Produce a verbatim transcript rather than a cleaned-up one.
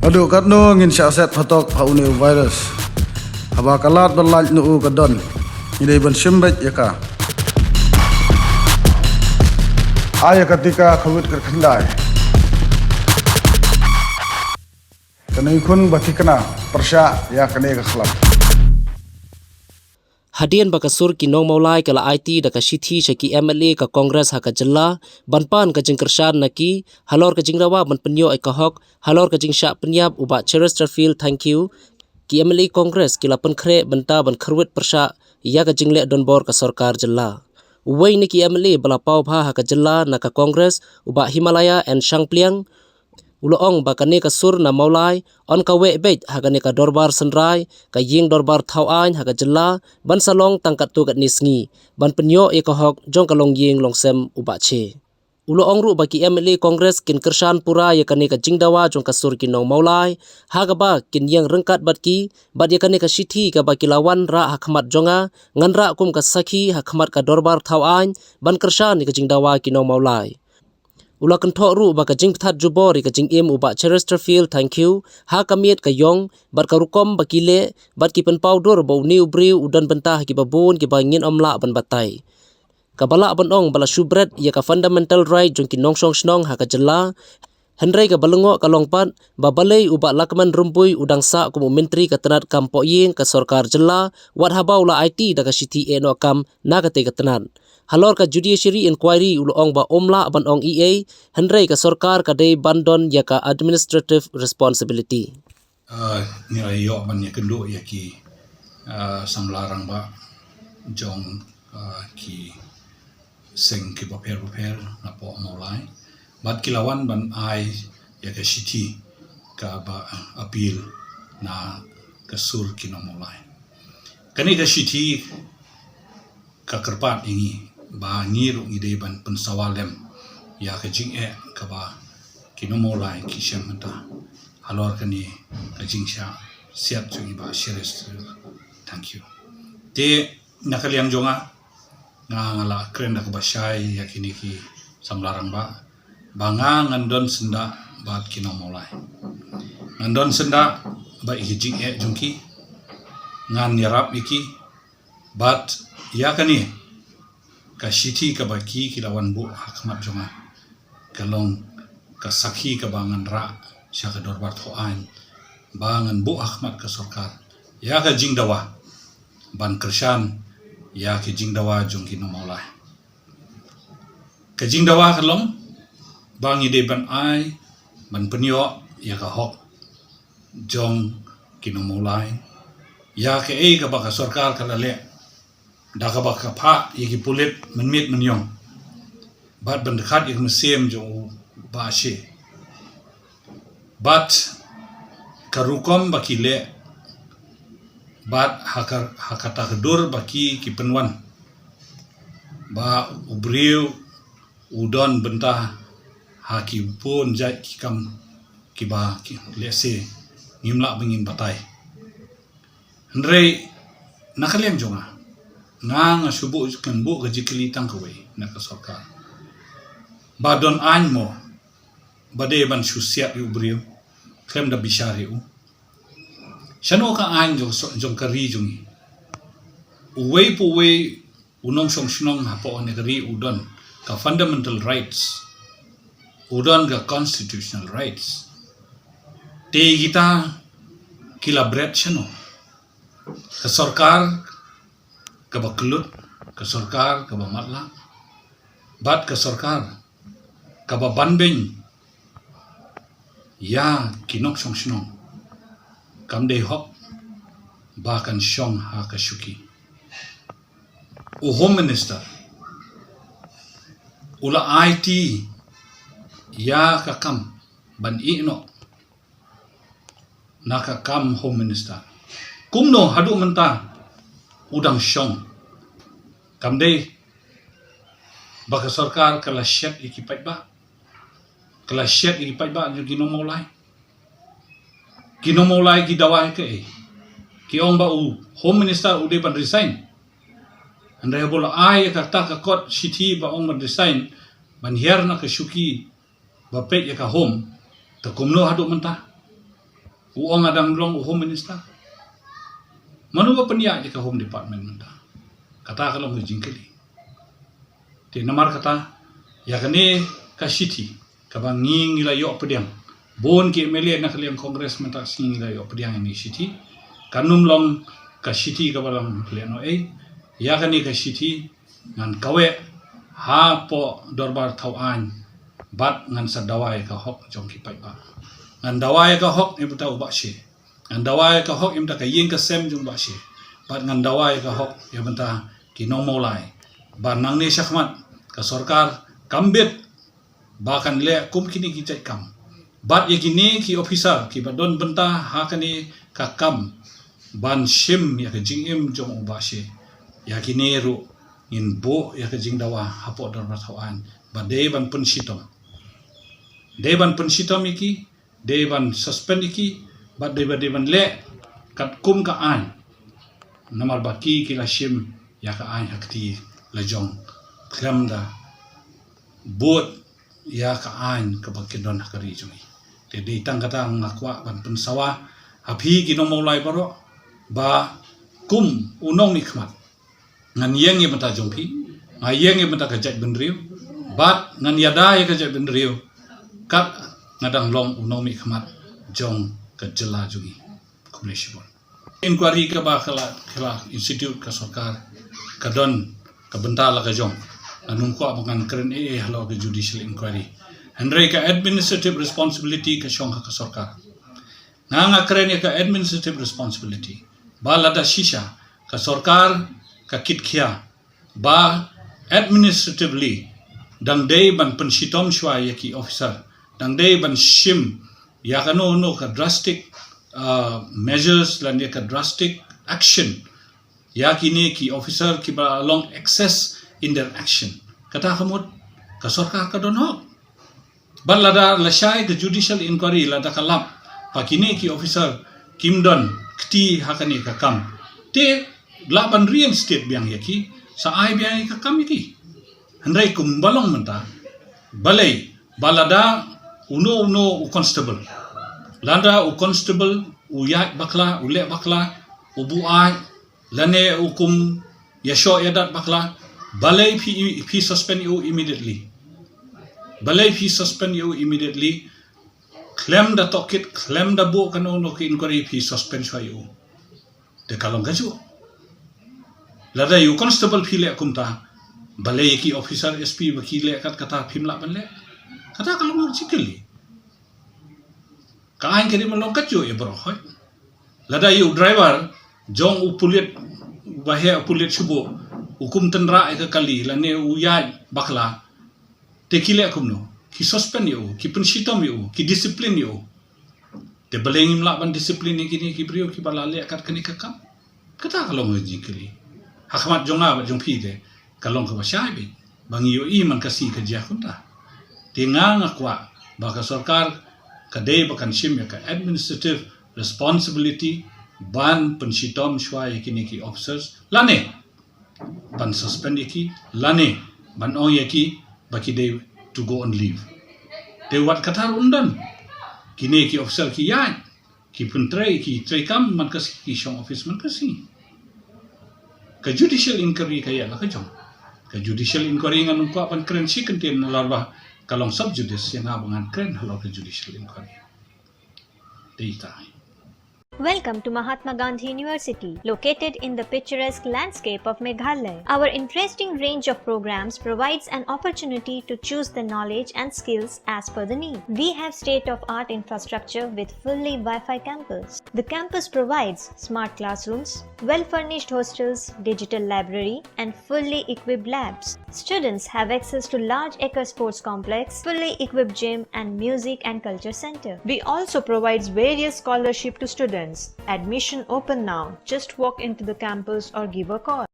Haduh katno ngin shah set phatok ha une u virus? Haba ka lad ba lait na u ka don, ngi dei ban shim beit ïa ka. Ai ïa ka tika Covid kyrkhyndai. Kane khun ba thikna pyrshah ïa kane ka khlam. Hadien ba ka sur ki nong Mawlai ka la aiti da ka shithi sha ki M L A ka Congress ha ka jylla, ban pan ka jingkyrshan na ki halor ka jingdawa ban pynïoh ïa ka hok halor ka jingshah pynïap u Bah Cheresterfield Thangkhiew, ki M L A Congress ki la pynkhreh bynta ban khyrwit pyrshah ïa ka jingleh donbor ka sorkar jylla. Uwei na ki M L A ba la paw bha ha ka jylla na ka Congress, u Bah Himalaya N Shangpliang, u la ong ba kane ka sur na Mawlai yn kaweh beit ha kane ka dorbar synrai, ka ïing dorbar thaw aiñ ha ka jylla, ban sa long tang katto katne sngi ban pynïoh ïa ka hok jong ka longïing longsem u Bah Che. U la ong ruh ba ki M L A Congress kin kyrshan pura ïa kane ka jingdawa jong ka sur ki nong Mawlai, ha kaba kin ïeng ryngkat bad ki, bad ïa kane ka shithi kaba ki la wanrah ha khmat jong nga, ngan rah kum ka sakhi ha khmat ka dorbar thaw aiñ ban kyrshan ïa ka jingdawa ki nong Mawlai. U la kynthoh ruh ba ka jingpynthat jubor ïa ka jingim u Bah Cheresterfield Thangkhiew ha ka miet ka ïong bad ka rukom ba ki leh, bad ki pynpaw dur ba une u briew u don bynta ha kiba bun kiba ngin ym lah ban batai. Kaba lah ban ong ba la shu bret ïa ka fundamental right jong ki nongshong shnong ha ka jylla. Hynrei kaba lyngngoh ka long pat ba balei u Bah Lahkmen Rymbui u dang sah kum u myntri ka tnat kam pohïing ka sorkar jylla, wat haba u la aiti da ka shithi ïehnoh kam na katei ka tnat. Halor ka judiciary inquiry u la ong ba um lah ban ong ei ei, hynrei ka sorkar ka dei ban don ïa ka administrative responsibility. Ah, ngi la ïoh ban ïakynduh ïa ki, ah, samla rangbah jong, ah, ki seng kiba pher bapher napoh Mawlai. Bad ki la wan ban ai ïa ka shithi kaba appeal na ka sur ki nong Mawlai. Kane ka shithi ka kyrpad ïa ngi ba ngi ruh ngi dei ban pynsawa lem ïa ka jingeh kaba ki nong Mawlai ki shem mynta halor kane ka jingshah siat jong i Bah Cheresterfield Thangkhiew. Te na ka liang jong nga, nga, nga la kren da kaba shai ïa kine ki samla rangbah ba nga ngan don syndah bad ki nong Mawlai. Ngan don syndah bad ïa ki jingeh jong ki, ngan ïarap ïa ki, bad ïa kane ka shithi kaba ki, ki la wan buh ha khmat jong nga, ka long ka sakhi kaba ngan rah sha ka dorbar thaw aiñ ba ngan buh ha khmat ka sorkar ïa ka jingdawa ban kyrshan ïa ka jingdawa jong ki nong Mawlai. Ka jingdawa ka long ba ngi dei ban ai, ban pynïoh ïa ka hok jong ki nong Mawlai ïa kaei kaba ka sorkar ka la leh da kaba ka phah ïa ki pulit mynmiet mynïong bad ban dkhat ïa ka mynsiem jong u Bah Che. Bad ka rukom ba ki leh, bad ha ka, ha kata ka dur ba ki, ki pynwan ba u briew u don bynta ha ki bun jait ki kam kiba ki, lehse ngim lah ba ngin batai. Hynrei na ka liang jong nga, nga, nga shu buh, kan buh ka jingkylli tang kawei na ka sorkar. Ba don aiñ mo ba dei ban shu siat ïa u briew khlem da bishar ïa u? Shano ka aiñ jong so-, jong ka ri jong ngi? Uwei pa uwei u nongshong shnong hapoh ne ka ri u don ka fundamental rights, u don ka constitutional rights. Te kita ki la bret shano? Ka sorkar kaba kyllut, ka sorkar kaba matlah, bad ka sorkar kaba banbeiñ ïa ki nongshong shnong, kam dei hok ba kan shong ha ka shuki. U Home Minister u la aiti ïa ka kam ban ïehnoh na ka kam Home Minister. Kumno haduh mynta u dang shong? Kam dei ba ka sorkar ka la shet ïa ki paidbah, ka la shet ïa ki paidbah jong ki nong Mawlai. Ki nong Mawlai ki dawa ïa kaei? Ki ong ba u Home Minister u dei ban resign. Hynrei haba la ai ïa kata ka kot shithi ba ong ban resign, ban hiar na ka shuki ba peit ïa ka home, te kumno haduh mynta? U ong nga dang long u Home Minister. Mano ba pynïaid ïa ka Home Department mynta? Kata ka long ka jingkylli. Te namar kata, ïa kane ka shithi kaba ngi ngi la ïoh pdiang. Bun ki M L A na ka liang Congress mynta ka sngi ngi la ïoh pdiang ïa kane ka shithi. Kan ym long ka shithi kaba long lehno ei. Ïa kane ka shithi ngan kaweh hapoh dorbar thaw aiñ bad ngan sa dawa ïa ka hok jong ki paidbah. Ngan dawa ïa ka hok ïa bynta u Bah Shea. Ngan dawa ïa ka hok ïa bynta ka ïing ka sem jong u Bah Shea. Bad ngan dawa ïa ka hok ïa bynta ki nong Mawlai. Bad nangne shakhmat ka sorkar kam bit ba kan leh kum kine ki jait kam. Bad ïa kine ki officer kiba don bynta ha kane ka kam ban shim ïa ka jingim jong u Bah Shea, ïa kine ruh ngin buh ïa ka jingdawa hapoh dorbar thaw aiñ ba dei ban pynshitom. Dei ban pynshitom ïa ki, dei ban suspend ïa ki, bad dei ba dei ban leh katkum ka aiñ. Namar ba ki ki la shim ïa ka aiñ ha kti lajong khlem da bud ïa ka aiñ kaba ki don ha ka ri jong ngi. Te dei tang kata nga kwah ban pynsawa ha phi ki nong Mawlai baroh ba kum u nongmihkhmat ngan ïeng ïa bynta jong phi, nga ïeng ïa bynta ka jaitbynriew, bad ngan ïada ïa ka jaitbynriew kat nga dang long u nongmihkhmat jong ka jylla jong ngi. Khublei shibun. Inquiry kaba ka la, ka la institute ka sorkar ka don ka bynta la ka jong. Ngan ym kwah ba ngan kren ei ei halor ka judicial inquiry. Hynrei ka administrative responsibility ka shong ha ka sorkar. Nga nga kren ïa ka administrative responsibility. Ba lada shisha ka sorkar ka kitkhia ba administratively dang dei ban pynshitom shuwa ïa ki officer, dang dei ban shim ïa kano kano ka drastic, uh, measures lane ka drastic action ïa kine ki officer kiba long excess in their action. Kata ka mut ka sorkar ka don hok. Bad lada lashai ka judicial inquiry lada ka lap ba kine ki officer kim don kti ha kane ka kam, te lah ban reinstate biang ïa ki, sa ai biang ïa ka kam ïa ki. Hynrei kumba long mynta, balei ba lada uno uno u constable, lada u constable u ïaid bakla, u leh bakla, u buaid, lane u kum ïashoh ïadat bakla, balei phi, phi suspend ïa u immediately? Balei phi suspend ïa u immediately? Khlem da tohkit, khlem da buh kano kano ka inquiry, phi suspend shuwa ïa u. Te ka long kajuh. Lada ïa u constable phi leh kumta, balei ïa ki officer S P ba ki leh kat kata phim lah ban leh? Kata ka long ka jingkylli. Ka aiñ ka dei ban long kajuh ïa baroh hoi. Lada ïa u driver jong u pulit, ba heh u pulit shuh, u kum tynrah ïa ka kali lane u ïaid bakla, te ki leh kumno? Ki suspend ïa u, ki pynshitom ïa u, ki discipline ïa u. Te balei ngim lah ban discipline ïa kine ki briew kiba la leh kat kane ka kam? Kata ka long ka jingkylli. Ha khmat jong nga bad jong phi te ka long kaba shai beit ba ngi ïohi man ka sngi ka jia kumta. Te nga nga kwah ba ka sorkar ka dei ba kan shim ïa ka administrative responsibility ban pynshitom shuwa ïa kine ki officers lane ban suspend ïa ki lane ban ong ïa ki ba ki dei to go on leave. Te wat kata ruh ym don. Kine ki officer ki ïaid, ki pyntrei, ki trei kam man ka sngi, ki shong office man ka sngi. Ka judicial inquiry ka ïa la ka jong. Ka judicial inquiry ngan ym kwah ban kren shi kyntien na lor ba ka long sub judice, ïa nga ba ngan kren halor ka judicial inquiry. Dei ta. Welcome to Mahatma Gandhi University, located in the picturesque landscape of Meghalaya. Our interesting range of programs provides an opportunity to choose the knowledge and skills as per the need. We have state-of-art infrastructure with fully Wi-Fi campus. The campus provides smart classrooms, well-furnished hostels, digital library, and fully equipped labs. Students have access to large acre sports complex, fully equipped gym, and music and culture center. We also provides various scholarship to students. Admission open now. Just walk into the campus or give a call.